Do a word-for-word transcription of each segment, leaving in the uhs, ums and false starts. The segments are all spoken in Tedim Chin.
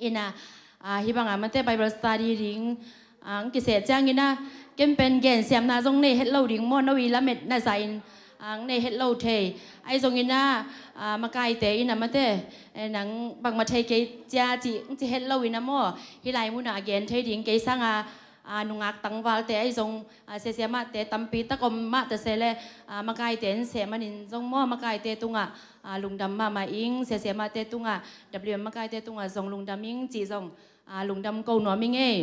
Ina, ah, hih banga mate Bible study ding, ah, ang kiseh ciangina, ken pen gensiamna zong nei het lo ding maw, no i lametna zahin, ah, ang nei het lo thei. Ahi zongina, ah, makaite ina mate, eh, nang bangmah thei kei cia ci, ang ci het lo ina maw, hih lai muna a gen thei ding kei sanga, ah, nungak tangvalte ahi zong, ah, siasiamahte tampi tak om mah ta se le, ah, makaite in seh manin zong maw, makaite tungah, ah, lungdam mahmah ing, siasiamahte tungah, W M makaite tungah zong lungdam ing cih zong, ah, lungdam ko nuam ing ei.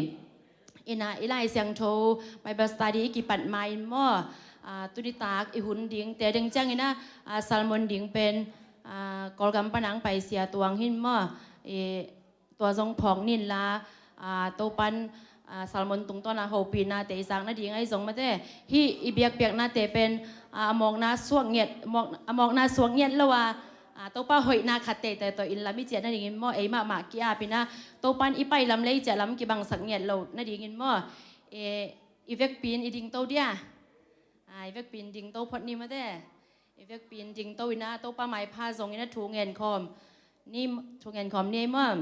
Ina, i Lai Siangtho Bible study i kipat ma in maw, ah, tunitak i hun dingte deng ciangina, ah, sermon ding pen, ah, Kawlgam pana ang paisia tuang hin maw, i tua zong phawk nin la, ah, Topan, ah, sermon tungtawna hopihnate i zak nading ahi zong mate, hih i biakpiaknate pen, ah, a mawkna suak ngiat, mawk-, a mawkna suak ngiat lo a, ah, Topa hoihna khat teitei tawh in lam i ciah nadingin maw, ei mahmah ki-apina, Topan i pai lam le i ciah lam kibangsak ngiat lo nadingin maw, eh, i vekpi in i dingto dia, ah, i vekpi in dingto phot ni mate, i vekpi in dingto ina Topa maipha zongina thu ngen khawm ni, thu ngen khawm ni ei maw.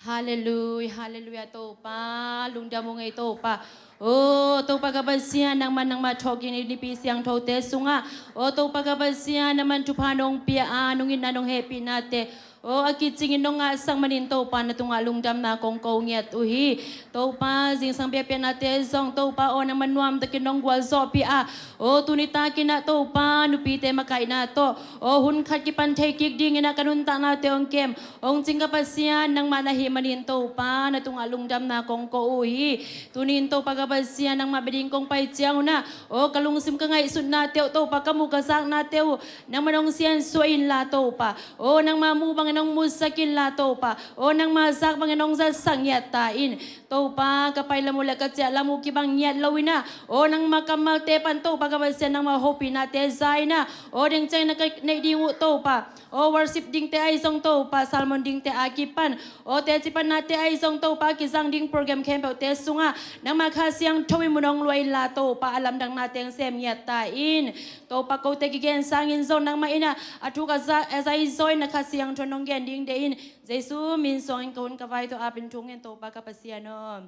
Halleluia, halleluia, Topa, lungdam ung ei Topa. O Topa ka Pasian, nangman nangmah thawhkik Nipi siangthote sungah, o Topa ka Pasian, nangman thupha nong pia a, nong itna nong hehpihnate, o a kicingin nong ngahsak manin Topa na tungah lungdamna kong ko ngiat uh hi. Topa, zingsang biakpiaknate zong Topa, o nangman nuamtakin nong gualzawhpih a, o tunitakinah Topa, nupite makaihna tawh, o hun khat kipan thei kik dinginah ka nuntaknate hong kem hong cing ka Pasian, nangmah na hih manin Topa, na tungah lungdamna kong ko uh hi. Tunin Topa ka Pasian, nangmah bia ding kong pai ciang unah, o ka lungsim ka ngaihsutnate uh Topa, ka muh ka zaknate uh nangmah nong siansuah inla Topa, o nangmah muh bangin nong musak inla Topa, o nangmah zak bangin nong zatsak ngiat ta in. Topa, ka pai lam uh le ka ciah lam uh kibang ngiat lo inah, o nangmah kammalte pan Topa ka Pasian, nangmah hopihnate za inah, o deng ciangin na ka neih ding uh Topa, o worship dingte ahi zong Topa, sermon dingte a kipan, o teci pannate ahi zong Topa, kizang ding program khempeuhte sungah nangmah Kha Siangtho in mun hong luah inla Topa, a lamdangnate hong sem ngiat ta in. Topa, kote kigen sangin zong nangmah inah a thuk a za, a zaizaw in na Kha Siangtho in hong gen ding deih in. Jesu min suangin ka hun ka vai tawh apin thu ngen Topa ka Pasian aw.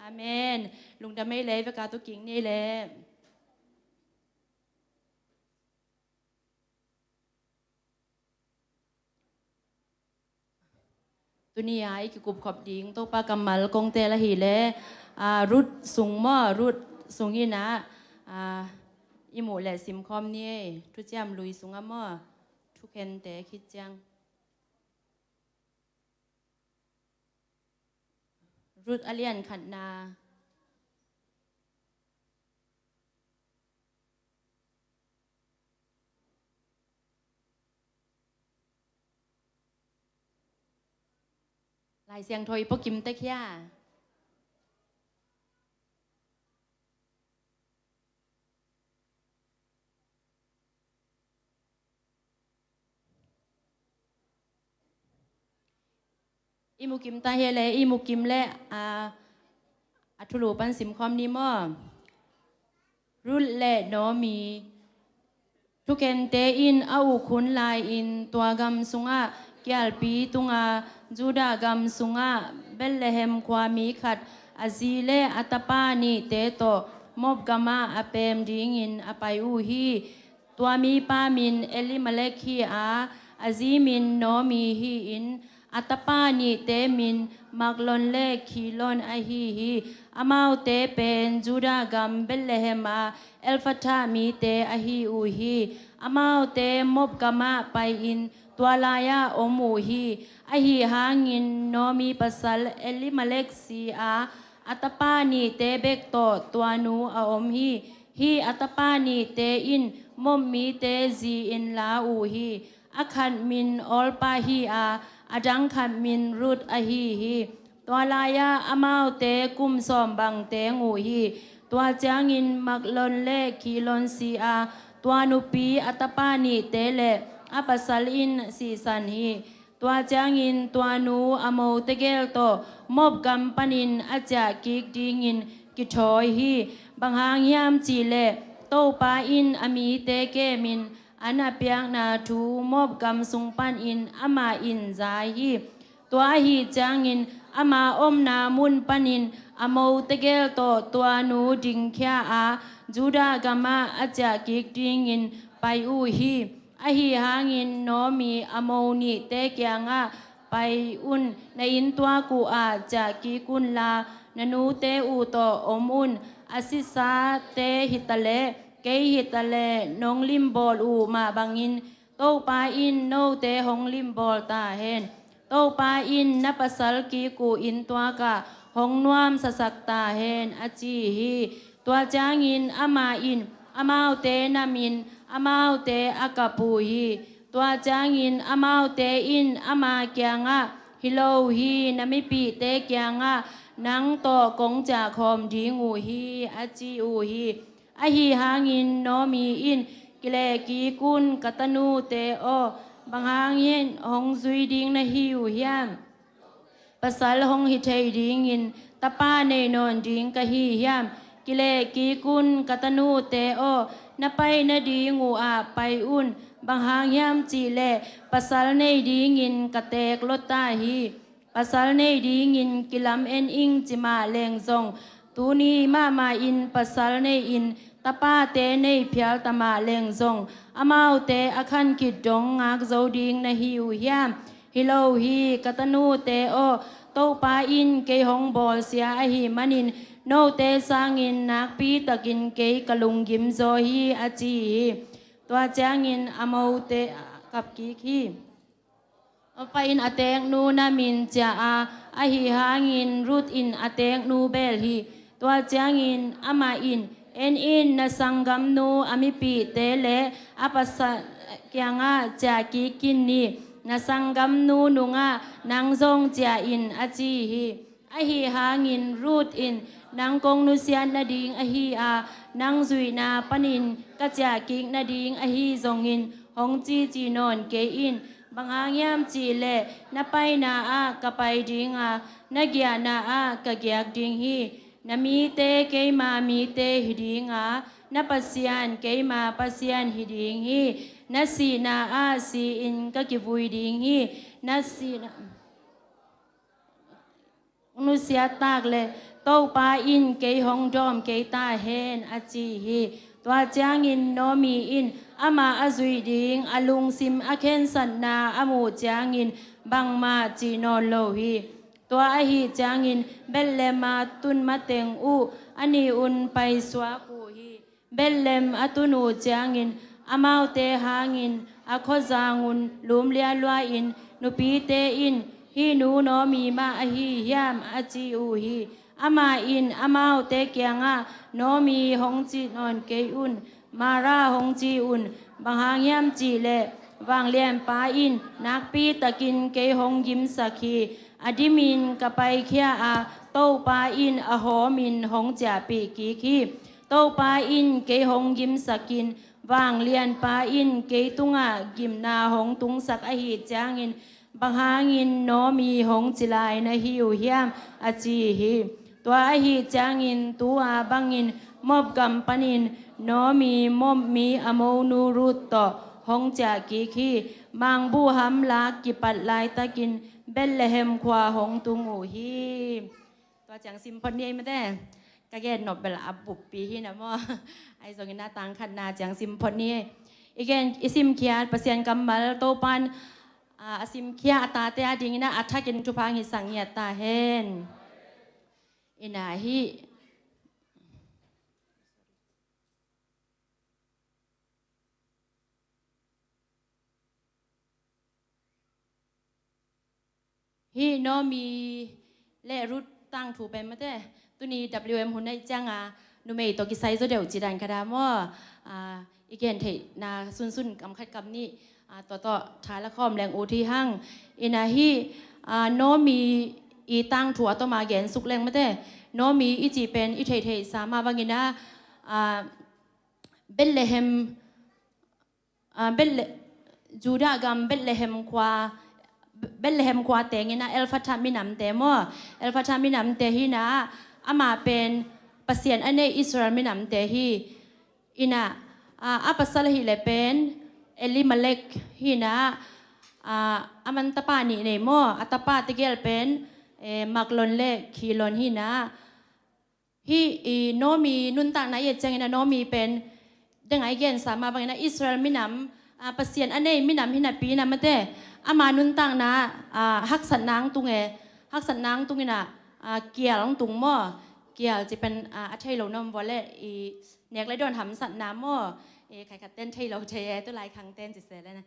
Amen. Lungdam ei le, veka tawh kik ni ei le. Tuni a i kikupkhop ding Topa kammal kong teel ahih leh, ah, Ruth sung maw, Ruth sung inah, ah, i muh leh simkhawm ni ei, Thuciam Lui sungah maw, thukhente khit ciang. Ruth a lian khatna. Lai Siangtho i puakim tek hia? I mukim ta hia le, i mukim le, a, a thulu pan simkhawm ni maw. Ruth le Naomi. Thukhente in a uk hun lai-in tua gam sungah kialpi tunga Judah gam sungah Bethlehem khuami khat a zi le a tapa nihte tawh Moab gamah a peem dingin a pai uh hi. Tua mipa min Elimelek hi a, a zi min Naomi hi-in, a tapa nihte min Mahlon le Khilion ahi hi. Amaute pen Judah gam Bethlehem a Ephratah mite ahi uh hi. Amaute Moab gamah pai-in tua lai-ah om uh hi. Ahi hangin Naomi pasal Elimelek si a, a tapa nihte bek tawh tua nu a om hi. Hih a tapa nihte in Moab mite zi-in la uh hi. A khat min Orpah hi a, a dang khat min Ruth ahi hi. Tua lai-ah amaute kum sawm bang teng uh hi. Tua ciangin Mahlon le Khilion si a, tua nupi a tapa nihte le a pasal in sihsan hi. Tua ciangin tua nu a mote gel tawh Moab gam panin a ciah kik dingin kithawi hi. Bang hang hiam cih leh Topa in a mite kemin an a piakna thu Moab gam sung panin amah in zai hi. Tua ahih ciangin ama omna mun panin a mo tegel tawh tua nu dingkhia a, Judah gamah a ciah kik dingin pai uh hi. Ahi hangin Naomi a mo nihte kiangah, "Pai un, na inn tuak uh ah ciah kik unla, na nute uh tawh om un. A sisate hitaleh, kei hitaleh, nong limbawl uh mah bangin Topa in note hong limbawl ta hen. Topa in na pasal kik uh inn tuakah hong nuamsasak ta hen," a ci hi. Tua ciangin amah in amaute namin amaute a kap uh hi. Tua ciangin amaute in ama kiangah, "Hi lo hi, na mipihte kiangah nang tawh kong ciahkhawm ding uh hi," a ci uh hi. Ahi hangin Naomi in, "Kileh kik un, ka tanute aw, bang hangin hong zui ding na hi uh hiam? Pasal hong hi thei dingin tapa nei nawn ding ka hi hiam? Kileh kik un, ka tanute aw, na pai nading uh ah pai un. Bang hang hiam cihleh pasal nei dingin ka teek lua ta hi. Pasal nei dingin kilam en ing ci mah leng zong, tuni mahmah in pasal nei-in tapate nei phial ta mah leng zong, amaute a khan khit dong ngak zo ding na hi uh hiam? Hi lo hi, ka tanute aw, Topa in kei hong bawlsia ahih manin note sangin nakpi takin kei ka lunggim zaw hi," a ci hi. Tua ciangin a mote a kap kik hi. Orpah in a teeknu namin ciah a, ahi hangin Ruth in a teeknu beel hi. Tua ciangin amah in, "En in, na sanggamnu a mipihte le a pasal kiangah ciah kik khin ni. Na sanggamnu nungah nang zong ciah in," a ci hi. Ahi hangin Ruth in, "Nang kong nusiat nading ahi a, nang zuihna panin ka ciah kik nading ahi zongin hong ci ci nawn kei in. Bang hang hiam cihleh na paina ah ka pai ding a, na giahna ah ka giak ding hi. Na mite keima mite hi ding a, na Pasian keima Pasian hi ding hi. Na sihna ah si-in ka kivui ding hi. Na sihna nusiat tak le Topa in kei hong dawm kei ta hen," a ci hi. Tua ciangin Naomi in amah a zuih ding a lungsim a khensatna a muh ciangin bangmah ci nawn lo hi. Tua ahi ciangin Bethlehem a tun mateng uh a nih un paisuak uh hi. Bethlehem a tun uh ciangin amaute hangin a khuazang un lum lialua-in nupite in, "Hih nu Naomi mah ahi hiam?" a ci uh hi. Amah in amaute kiangah, "Naomi hong ci nawn kei un, Mara hong ci un. Bang hang hiam cihleh vanglianpa in nakpi takin kei hong gimsak hi. A dimin ka paikhia a, Topa in a hawmin hong ciahpih kik hi. Topa in kei hong gimsakin, vanglianpa in kei tungah gimna hong tungsak ahih ciangin, bang hangin Naomi hong ci lai na hi uh hiam?" a ci hi. Tua ahih ciangin tu-a bangin Moab gam panin Naomi, Moab mi a monu Ruth tawh hong ciah kik hi. Mangbuhham lak kipat laitakin Bethlehem khua hong tung uh hi. Tua ciang sim phot ni ei mate. Ka gen nop bel a buppi hi na maw. Ahi zongin a tang khatna ciang sim phot ni ei. I gen, i simkhiat Pasian kammal Topan, a, a simkhia a tate a dingin a, a thakin thupha hong hisak ngiat ta hen. Ina hi. Hih Naomi le Ruth tangthu pen mate, tuni W M hun ahih cianga numei tawh kisai zaw deuh ci dan ka da maw. A, i gen theihna sunsun kam khat kam nih, a, tua tawh tha la khawm leng ut hi hang. Ina hih, a, Naomi i tangthu a tawma gen suk leng mate, Naomi i cih pen i theihtheihsa mah bangin a, a, Bethlehem, a, Bethle-, Judah gam Bethlehem khua, Bethlehem khua tengin a Ephratha minamte maw, Ephratha minamte hi na, amah pen Pasian a neih Israel minamte hi. Ina, a, a pasal ahih leh pen Elimelek hi na, a, a man tapa nih nei maw, a tapa tegel pen, eh, Maklon le Khilon hi na. Hih, i, Naomi nuntakna i et ciangin a Naomi pen, deng a i gensa mah bangin a Israel minam, a, Pasian a nei minam hi napi na mate, ama nuntakna, a, haksatna ang tung e, haksatna ang tungin a, a, kial ang tung maw, kial ci pen, a, a thei lo na om vua le, i, nek le dawn hamsatna maw, i, khaikhat ten thei lo thei e, tu lai khang ten ci se le na.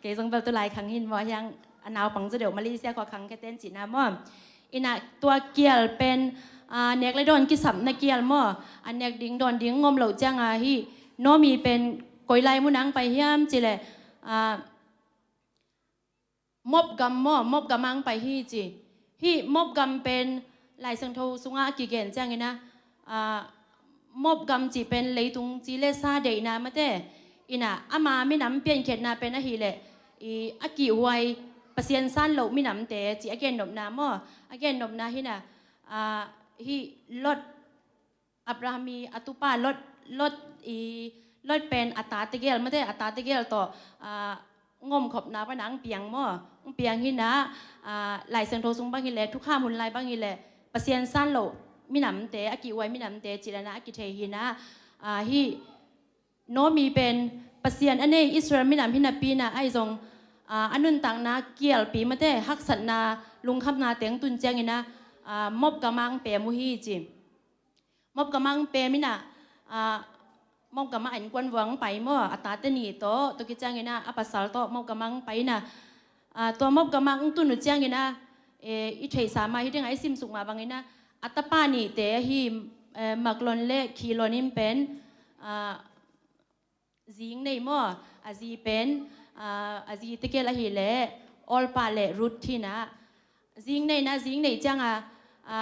Kei zong bel tu lai khang hin maw, hiang a naupang zaw deuh Malaysia khua khang kei ten cihna maw. Ina tua kial pen, a, nek le dawn kisapna kial maw. A nek ding dawn ding ngom loh ciang a hih Naomi pen koi lai mun ang pai hiam ci le, a, Moab gam maw, Moab gam ang pai hi ci. Hih Moab gam pen Lai Siangtho sungah a kigen ciangin a, a, Moab gam cih pen leitung ci le sa deihna mate. Ina ama minam piankhiatna pen ahih leh, i, a kihhuai Pasian san loh minamte cih a gennopna maw. A gennopna hi na, a, hih Lot, Abraham i a tupa Lot, Lot i, Lot pen a ta tegel mate, a ta tegel tawh, a, ngomkhopna pana ang piang maw. Ang piang hi na, a, Lai Siangtho sung bang hi le, thukham hun lai bang hi le, Pasian san loh minamte, a kihhuai minamte cih dan a a kithei hi na, a, hih Naomi pen Pasian a nei Israel minam hi napi na ahi zong, a, a nuntakna kialpi mate, haksatna, lungkhamna teng tun ciangin a, a, Moab gam ang pem uh hi ci. Moab gam ang pem ina, a, Moab gam a innkuan vua ang pai maw, a tate nih tawh, tua kiciangin a, a pasal tawh Moab gam ang pai ina, a, tua Moab gam ang tun uh ciangin a, e, i theihsa mah hi ding a i simsuk mah bangin a, a tapa nihte ahi, e, Maklon le Khilon in pen, a, zi ing nei maw, a zi pen, a, a zi tegel ahih leh Orpah le Ruth hi na. Zi ing nei na, zi ing nei ciang a, a,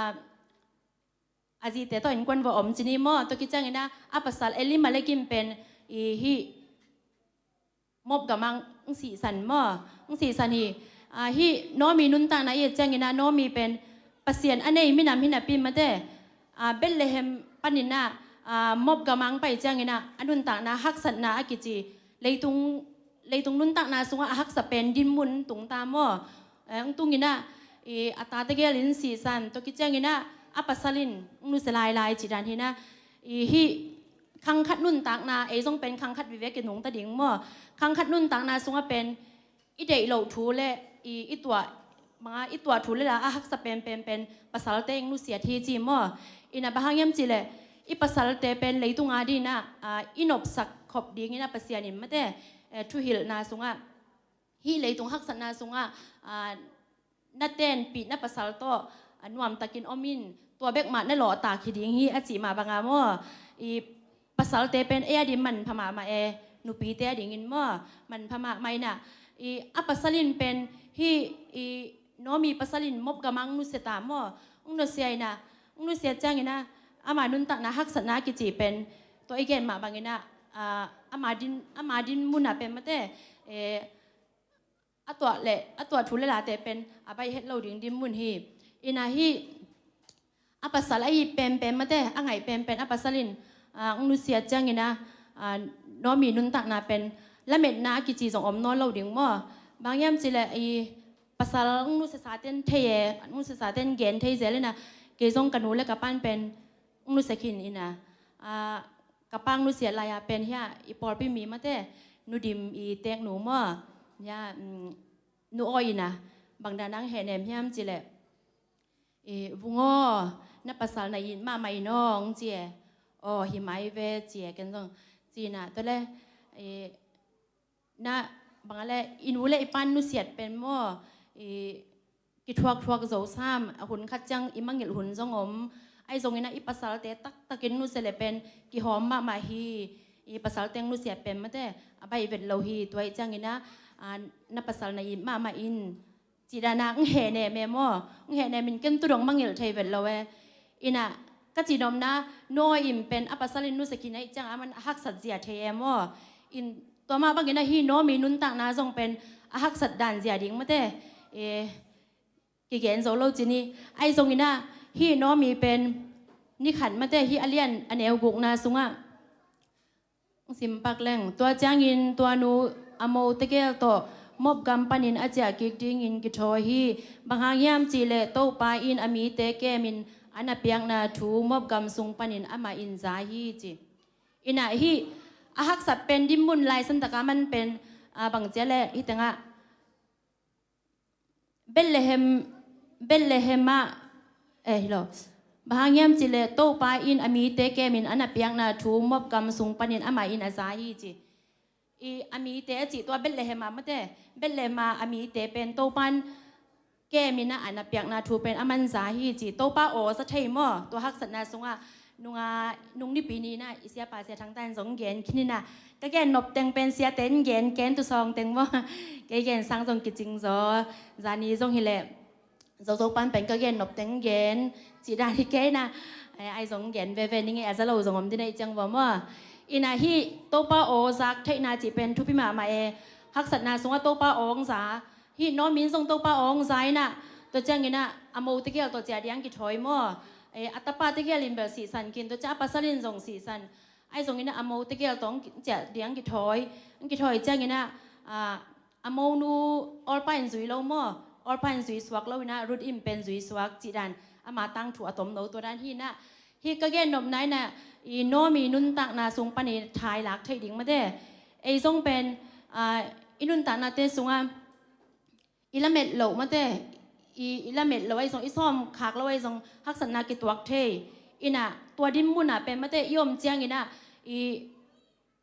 a zite tawh innkuan vua om ci ni maw. Tua kiciangin a, a pasal Elimelek in pen, i, hih Moab gam ang sihsan maw, ang sihsan hi. A, hih Naomi nuntakna i et ciangin a, Naomi pen Pasian a nei minam hi napi mate, a, Bethlehem panin a, a, Moab gam ang pai ciangin a, a nuntakna haksatna a kici, leitung, leitung nuntakna sungah a haksa pen dinmun tung ta maw. E, ang tungin a, i, a ta tegel in sihsan, tua kiciangin a, a pasal in ang nusia lailai cih dan hi na. I, hih khangkhat nuntakna, ei zong pen khangkhat vive kinungta ding maw. Khangkhat nuntakna sungah pen i deih loh thu le i, i tuah, manga i tuah thu le la a haksa penpen pen pasalte ing nusiat hi ci maw. Ina bang hang hiam cih leh i pasalte pen leitung a dingin a, a, i nopsak khop dingin a Pasian in mate, e, thuhilhna sungah, hih leitung haksatna sungah, a, na tenpih na pasal tawh, a, nuamtakin om in, tua bek mah na lawhtak hi ding hi a cih mah banga maw. I pasalte pen ei a ding manpha mahmah e, nupite a dingin maw, manpha mahmah ina. I a pasal in pen hih, i Naomi pasal in Moab gam ang nusia ta maw, ang nusia ina, ang nusia ciangin a, ama nuntakna haksatna kici pen, tua i gen mah bangin a, a, ama din, ama din mun a pen mate, e, a tuah le, a tuah thu le late pen a baih het lo ding dinmun hi. Ina hih a pasal a it penpen mate, a ngaih penpen a pasal in, a, ang nusiat ciangin a, a, Naomi nuntakna pen lametna a kici zong om nawn lo ding maw. Bang hiam cih leh i pasal ang nusiasa ten thei e, ang nusiasa ten gen thei zel ina, kei zong ka nu le ka pan pen ang nusia khin ina, a, ka pa ang nusiat lai-a pen hia, i pawlpi mi mate, Nu Dim i teknu maw. Hia, mm, Nu Aw ina, bang dan ang hehnem hiam cih leh, i, Vung aw, na pasal na it mahmah in aw, ci e. Aw, hi mai ve, ci e, ken zong. Ci ina, tua le, i, na, bang a le, i nu le i pan nusiat pen maw, i, kithuakthuak zo sam, a hun khat ciang i mangilh hun zong om, ahi zongin a i pasalte taktakin nusia le pen, kihawm mahmah hi, i pasalte ang nusiat pen mate, a baih vet lo hi, tua ahih ciangin a, a, na pasal na it mahmah in, cih dan a ang hehnem e maw, ang hehnem in ken tu dong mangilh thei vet lo e. Ina, ka cihnopna, Nu Aw in pen a pasal in nusia khin ahih ciang a man a haksat zia thei e maw. In, tua mah bangin a hih Naomi nuntakna zong pen a haksat dan zia ding mate, e, kigen zo lo ci ni. Ahi zongin a hih Naomi pen ni khat mate, hih a lian a neu gukna sungah ang sim pak leng. Tua ciangin tua nu a mo tegel tawh Moab gam panin a ciah kik dingin kithawi hi. Bang hang hiam cih leh Topa in a mite kemin an a piakna thu Moab gam sung panin amah in za hi ci. Inah hih a haksat pen dinmun lai santaka man pen, ah, bang ciah leh hih tengah Bethlehem, Bethlehem ah, eh, hi lo. Bang hang hiam cih leh Topa in a mite kemin an a piakna thu Moab gam sung panin amah in a za hi ci. I a mite a cih tua Bethlehem ah mate, Bethlehem ah a mite pen Topa in kemin ah an a piakna thu pen aman za hi ci. Topa aw za thei maw? Tua haksatna sungah nunga, nung nipi ni inah i siapa Sia Thang Tan zong gen khin inah, ka gen nop teng pen siate in gen ken tu sawng teng maw? Kei gen sang zong kicing zaw, zani zong hi leh Zozo pan pen ka gen nop teng gen cih dan hi kei inah, eh, ai zong gen veve ning e, a za lo zong om ding a i ciang vua maw? Inah hih Topa aw zak theihna cih pen thupi mahmah e. Haksatna sungah Topa aw hong za, hih Naomi in zong Topa aw hong za inah, tua ciang inah a mo tegel tawh ciah ding kithawi maw? Eh, a tapa tegel in bel sihsan khin, tua ciang a pasal in zong sihsan. Ai zong inah a mo tegel tawh hong ciah ding kithawi, hong kithawi ciang inah, ah, a monu Orpa in zui lo maw? Orpa in zui suak lo inah Ruth in pen zui suak cih dan ama tangthu a tom lo tua dan hi inah. Hih ka gen nopna inah i Naomi nuntakna sung panin tha i lak theih ding mate. Ei zong pen, ah, i nuntaknate sungah i lamet loh mate, i, i lamet loh ai zong, i sawm khak loh ai zong haksatna kituak thei. Inah tua dinmun ah pen mate i om ciang inah i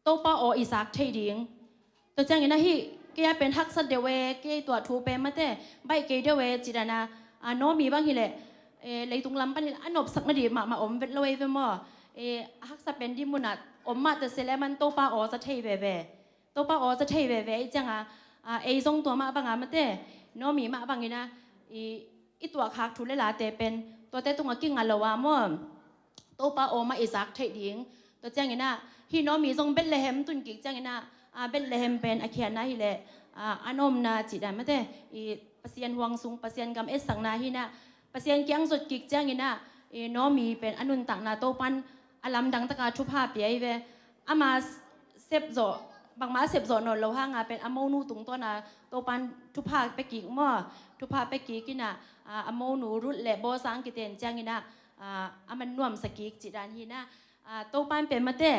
Topa aw i zak thei ding. Tua ciang inah hih kei a pen haksat deuh e, kei tua thu pen mate baih kei deuh e cih dan a, ah, Naomi bang hi leh, eh, leitung lam pan hi leh a nopsak nading mahmah om vet lo e ve maw? Eh, a haksa pen dinmun ah om mah ta se leh aman Topa aw za thei veve. Topa aw za thei veve i ciang a, ah, ei zong tua mah bang a mate, Naomi mah bang inah i, i tuahkhak thu le late pen tuate tungah kinga lo a maw? Topa aw mah i zak theih ding. Tua ciang inah hih Naomi zong Bethlehem tun kik ciang inah, ah, Bethlehem pen a khiatna hi leh, ah, an omna cih dan mate, i Pasian huang sung, Pasian gam etsakna hi inah, Pasian kiang zot kik ciang inah i Naomi pen a nuntakna Topa in a lamdang taka thupha pia hi ve. Ama sepzawh, bangmah a sepzawh nawn lo hanga pen a monu tungtawna Topa in thupha pia kik maw? Thupha pia kik inah, ah, a monu Ruth le Boaz hong kiten ciang inah, ah, aman nuamsa kik cih dan hi inah, ah, Topa in pen mate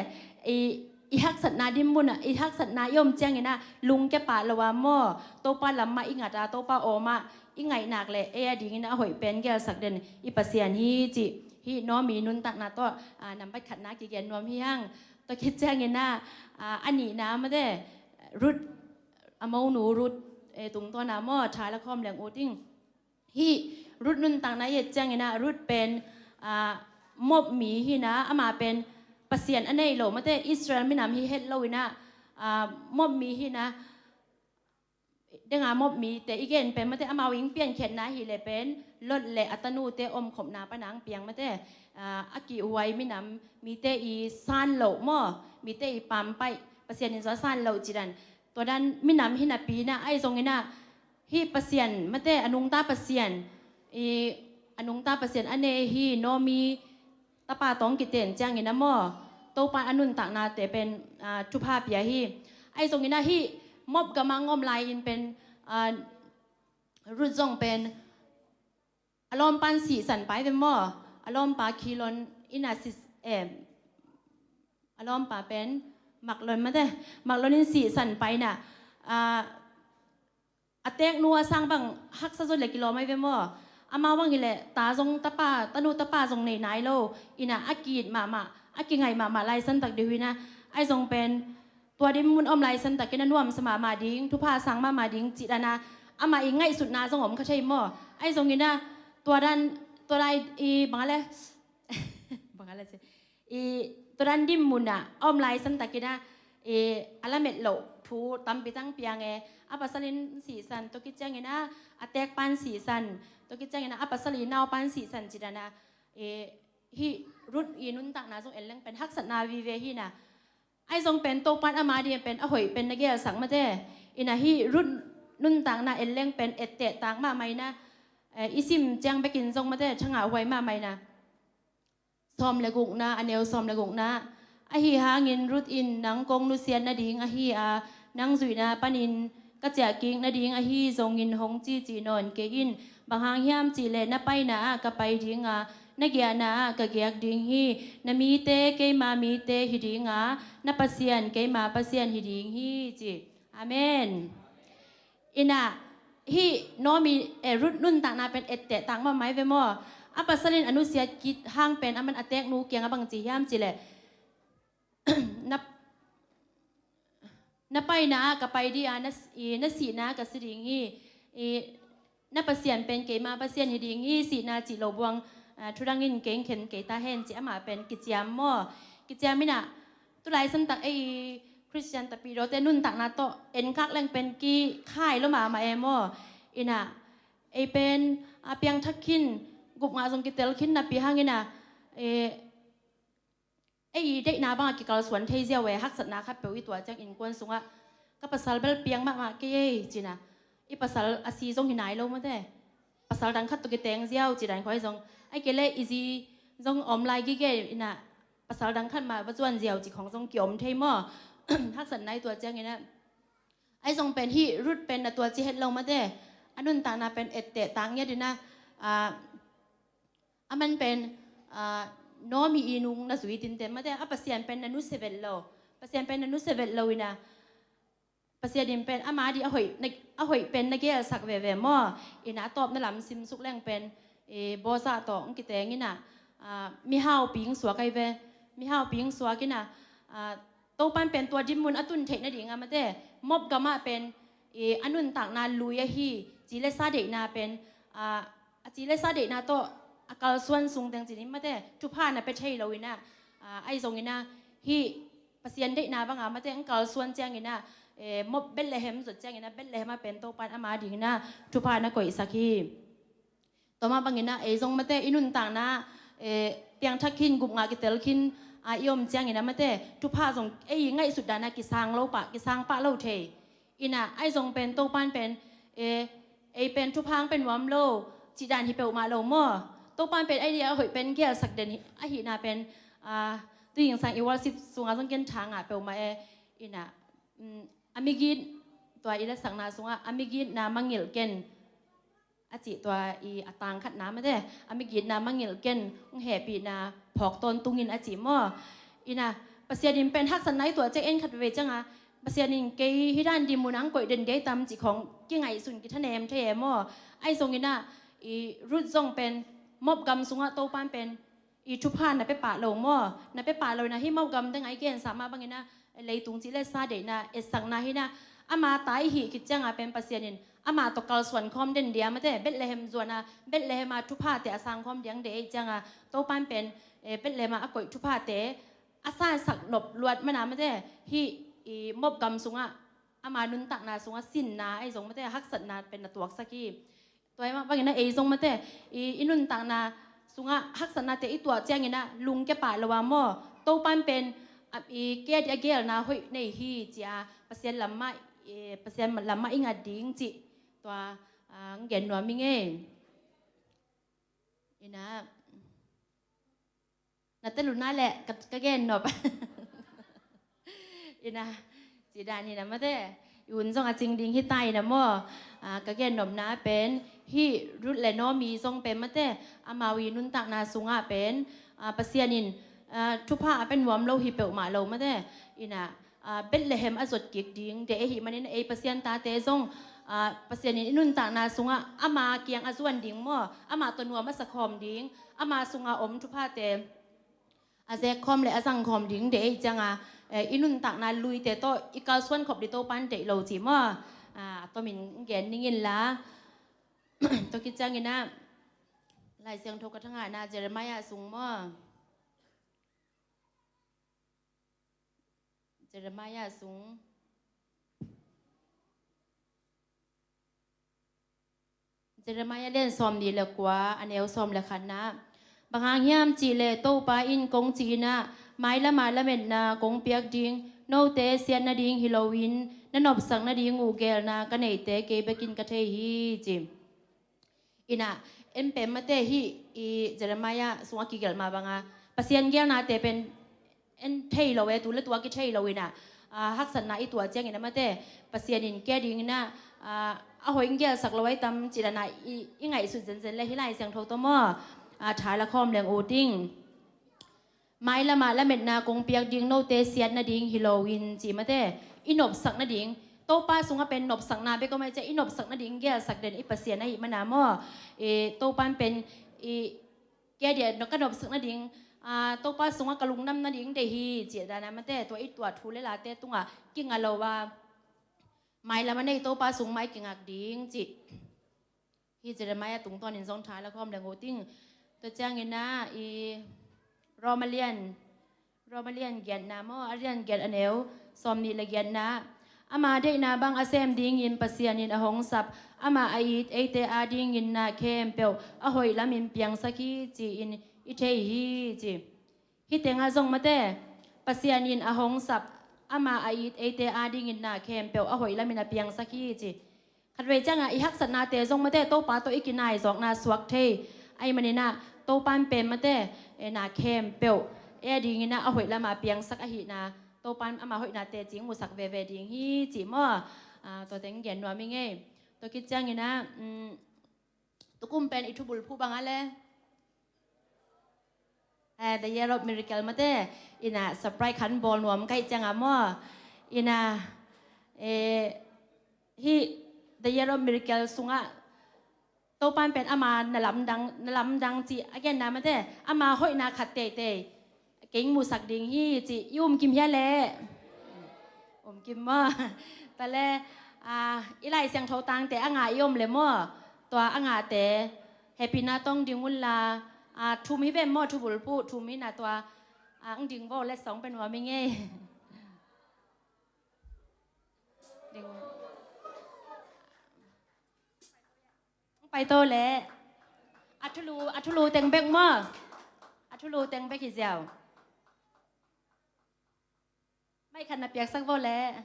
i, i haksatna dinmun ah, i haksatna i om ciang inah lungkia pah lo a maw? Topa lam mah i ngat a, Topa aw mah i ngaih nak leh ei a ding inah a hoih pen gelsak den i Pasian hi cih hih Naomi nuntakna tawh, ah, nambat khatna kigen nuam hi hang. Tua khit ciang inah, ah, a nihna mate, Ruth, a monu Ruth, eh, tungtawna maw tha la khawm leng ut ing. Hih Ruth nuntakna i et ciang inah Ruth pen, ah, Moab mi hi inah, ama pen Pasian a nei lo mate, Israel minam hi het lo inah, ah, Moab mi hi inah, denga Moab mite i gen pen mate amau ing piankhiatna hi leh pen Lot le a tanute omkhopna pan hong piang mate, ah, a kihhuai minam mite i san loh maw? Mite i pampaih, Pasian in zong a san loh cih dan. Tua dan minam hi napi inah ai zong inah hih Pasian mate, a nungta Pasian, i a nungta Pasian a nei hi Naomi tapa tawh hong kiten ciang inah maw? Topa in a nuntaknate pen, ah, thupha pia hi. Ai zong inah hih Moab gam ah hong om lai in pen, ah, Ruth zong pen a lawmpa in sihsan pai ve maw? A lawmpa Khilion inah si, eh, a lawmpa pen Mahlon mate, Mahlon in sihsan pai inah, ah, a teeknu a sang bang haksa zaw le kilawm ai ve maw? Amau bang hi leh ta zong tapa, tanu tapa zong nei nai lo inah a ki-it mahmah, a kingaih mahmah lai santak ding hi inah, ai zong pen tua dinmun a om lai santak inah nuamsa mahmah ding, thupha sang mahmah ding cih dan a, amah i ngaihsutna zong om kha thei maw? Ai zong inah tua dan, tua lai i bang a le, bang a le ci. I tua dan dinmun ah a om lai santak inah, i a lamet loh thu tampi tang piang e. A pasal in sihsan, tua khit ciang inah a teekpa in sihsan, tua khit ciang inah a pasal i naupa in sihsan cih dan a, i hih Ruth i nuntakna zong en leng pen haksatna vive hi inah. Ai zong pen Topa in ama ding pen a hoih pen na gelsak mate. Inah hih Ruth nuntakna en leng pen etteh tak mahmah inah, eh, i sim ciang bekin zong mate thangah huai mahmah inah. Sawm le gukna, a neu sawm le gukna. Ahi hangin Ruth in nang kong nusiat nading ahi a, nang zuihna panin ka ciahkik nading ahi zongin hong cici nawn kei in. Bang hang hiam cihleh na paina ah ka pai dinga, na giahna ah ka giak ding hi. Na mite keima mite hi dinga, na Pasian keima Pasian hi ding hi ci. Amen. Inah, hih Naomi, eh, Ruth nuntakna pen etteh tak mahmah hi ve maw. A pasal in a nusiat kik hang pen aman a teeknu kiangah bang ci hiam cihleh, na, na paina ah ka pai ding a, na, i, na sihna ah ka si ding hi. I, na Pasian pen keima Pasian hi ding hi, sihna cih lo buang, ah, thudang in kei khen kei ta hen ci amah pen kiciam maw. Kiciam inah, tulai santak ei Khristian tapidawte nuntakna tawh enkhak leng pen kikhai lo mahmah e maw. Inah, ei pen a piangthak khin, gupngah zong kitel khin napi hang inah, eh, ei i deihna bangah kikalsuan thei ziau e. Haksatna khatpeuh i tuah ciang innkuan sungah ka pasal bel piang mahmah kei ei cinah, i pasal a si zong hi nai lo mate. Pasal dang khat tawh kiteng ziau ci dan khawng zong, ai kei leh i zi zong om lai gige inah, pasal dang khat mah va zuan ziau ci khawng zong kiom thei maw. Haksatna i tuah ciang inah, ai zong pen hih Ruth pen na tuah ci het lo mate. A nuntakna pen etteh tak ngiat inah, ah, aman pen, ah, Naomi i nung na zui tinte mate, a Pasian pen na nusia vet lo. Pasian pen na nusia vet lo inah, Pasian in pen ama ding a hoih, na, a hoih pen na gelsak veve maw. Inah a tawpna lam simsuk leng pen, eh, Boaz tawh hong kiteng inah, ah, mihaupi hong suak ahi ve. Mihaupi hong suak inah, ah, Topan pen tua dinmun a tun theih nading a mate, Moab gamah pen, eh, a nuntakna lui ahi, ci le sa deihna pen, ah, a ci le sa deihna tawh a kalsuan sung teng ci ni mate, thupha na pia thei lo inah, ah, ai zong inah, hih Pasian deihna banga mate hong kalsuan ciang inah, eh, Moab Bethlehem zot ciang inah, Bethlehem ah pen Topan ama ding inah thupha na koihsak hi. Tua mah bang inah ei zong mate i nuntakna, eh, piangthak khin, gupngah kitel khin, ah, i om ciang inah mate, thupha zong ei ngaihsut dana kisang lo pah, kisang pah lo thei. Inah, ai zong pen Topan pen, eh, ei pen thupha hong pia nuam lo cih dan hi peuhmah lo maw. Topan pen ei a hoih pen gelsak den hi, ahihna pen, ah, tu zingsang i worship sungah zong ken tha ngah peuhmah e. Inah, mm, a migit, tua i latsakna sungah a migitna mangngilh ken a cih, tua i a tang khatna mate, a migitna mangngilh ken, hong hehpihna phawk tawntung in a cih maw. Inah, Pasian in pen haksatna i tuah ciang en khat veve cianga, Pasian in kei hih dan dinmun ah hong koih den dei tam cih khawng kingaihsun kithanem thei e maw. Ai zong inah, i Ruth zong pen Moab gam sungah Topan pen i thupha na pia pah lo maw. Na pia pah lo inah, hih Moab gam tengah i gensa mah bang inah, leitung ci le sa deihna, etsakna hi inah, ama ta i hih khit cianga pen Pasian in ama tawh kalsuan khawm den dia mate, Bethlehem zuana, Bethlehem a thuphate a sang khawm diang de ei cianga, Topan pen, eh, Bethlehem a a koih thuphate a sansak nop luat mana mate, hih i Moab gam sungah ama nuntakna sungah sinna ai zong mate, haksatna pen na tuaksak hi. Tua mah bang inah ei zong mate, i, i nuntakna sungah haksatnate i tuah ciang inah lungkia pah lo a maw. Topan pen, a, i, kei a ding a gelna hoih nei hi ci-a Pasian lam mah, i, Pasian lam mah i ngat ding cih tua, a, hong gen nuam ing ei. Inah, na tel uh na leh ka, ka gen nop. Inah, ci dan hi inah mate, i hun zong a cing ding hi ta inah maw. A, ka gen nopna pen, hih Ruth le Naomi zong pen mate, amau i nuntakna sungah pen, a, Pasian in, a, thupha a pia nuam lo hi peuhmah lo mate. Inah, a, Bethlehem a zot kik ding deih ahih manin ei Pasian tate zong, a, Pasian in i nuntakna sungah ama kiang a zuan ding maw, amah tawh nuam a sa khawm ding, ama sunga om thuphate a zek khawm le a zang khawm ding deih ei cianga, eh, i nuntakna luite tawh i kalsuan khop ding Topan deih lo cih maw. A, a tomin gen ning inla. Tua khit ciang inah Lai Siangtho ka thangahna Jeremiah sung maw. Jeremiah sung. Jeremiah lian sawmnih le kua, a neu sawm le khatna. Bang hang hiam cihleh Topa in kong ci inah, mailamah lametna kong piak ding, note siat nading hi loin na nopsak nading uh gelna ka neihte kei bekin ka thei hi ci. Inah, en pen mate hih i Jeremiah sungah kigelh mah banga Pasian gelnate pen en thei lo e, tu le tua kithei lo inah, Aa, haksatna i tuah ciangin a mate, Pasian in kei a dingin ah, aa, a hoih in gelsak lo ai tam cih dan a i, i ngaihsut zenzen le hih Lai Siangtho tawh maw, aa, tha la khawm leng ut ing. Mailam ah lametna kong piak ding note siat nading hi loin ci mate, i nopsak nading, Topa sungah pen nopsakna bek om ai ciah, i nopsak nading gelsak den i Pasian ahih mana maw, i Topa in pen i kei a dia ka nopsak nading, aa, Topa sungah ka lungdam nading deih hi cih dan a mate, tua i tuah thu le late tungah kinga lo a, mailam a nei Topa sung mah i kingak ding cih hi. Jeremiah tungtawnin zong tha la khawm leng ut ing. Tua ciangin ah i Rom a lian, Rom a lian giatna maw, a lian giat a neu sawmnih le giatna, ama deihna bang a sem dingin Pasian in a hong sap, ama a it eite adingin na khempeuh a hoih lamin piangsak hi ci-in i thei hi ci. Hih tengah zong mate, Pasian in a hong sap, ama a it eite adingin na khempeuh a hoih lamin a piangsak hi ci. Khatvei ciangah i haksatnate zong mate, Topa tawh i kinai zawkna suak thei. Ahih manin ah Topa in pen mate, e, na khempeuh ei a dingin ah a hoih lama piangsak ahihna, Topa in ama hoihnate cing musak veve ding hi cih maw. Aa, tua teng gen nuam ing ei. Tua khit ciangin ah, um, tukum pen i thubulphuh bang a le, eh, The Year of Miracle mate, ina surprise khan bawl nuam ka hih ciangah maw, ina, eh, hih The Year of Miracle sungah Topa in pen ama na lamdang, na lamdang cih a genna mate, ama hoihna khat teitei kei musak ding hi cih i um kim hia leh? Um kim maw? Tua le, aa, i Lai Siangtho tangte a ngah i om le maw? Tua a ngahte hehpihna tawh ding unla, aa, thum hi ve maw, thubulphuh thum hi na, tua, aa, ang ding vo le sawng pen nuam ing ei. Ding. Pai to le. A thulu, a thulu teng bek maw? A thulu teng bek hi ziau. Mai khat na piaksak vo le.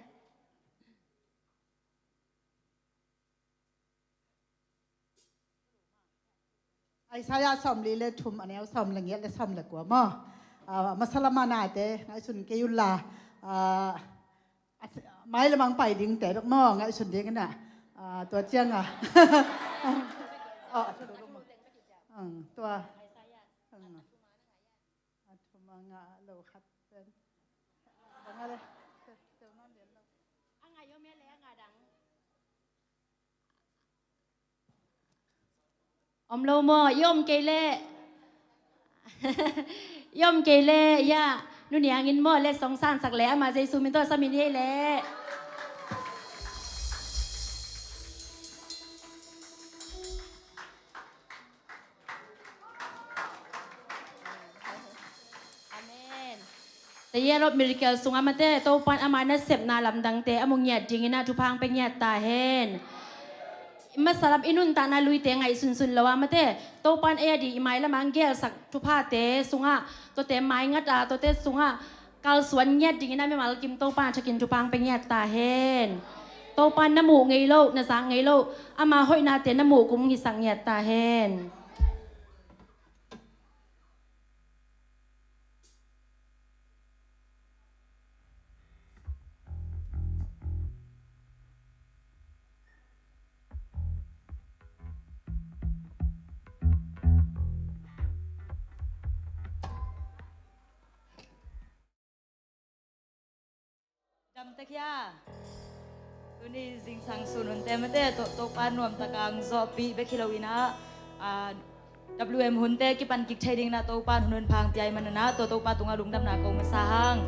Isaiah sawmli le thum a neu sawm le ngiat le sawm le kua maw? Ah, masa lama nate ngaihsun kei unla, ah, a, mai lamang pai dingte bek maw ngaihsun ding ina, ah, tua cianga. Oh, ang, tua. Ang. A thum a ngah lo khat pen. Bang a le. Tel, tel nawn lian lo. A ngah i om ia le a ngah dang. Om lo maw, i om kei le. I om kei le, ia. Nu Niangin maw, le song sansak le, ama Jesu min tawh sam in ei le. Amen. The Year of Miracle sungah mate, Topan ama nasepna lamdangte a mu ngiat dingin ah thupha hong pia ngiat ta hen. Masa lam i nuntakna luite ngaihsunsun lo a mate, Topan ei a di i mailam a hong gelsak thuphate sungah, tuate maingat a, tuate sungah kalsuan ngiat dingin a mimal kim Topa thakin thupha hong pia ngiat ta hen. Topa na muh ngei lo, na zak ngei lo, ama hoihnate na muh kum hisak ngiat ta hen. Damtek hia? Tuni zingsang sun hunte mate, to, Topa nuamtak a hong zawhpih bek hi lo in ah, ah, W M hunte kipan kik thei dingin ah Topa in hun honpha hong pia ahih manin ah, tua Topa tungah lungdamna ko masa hang.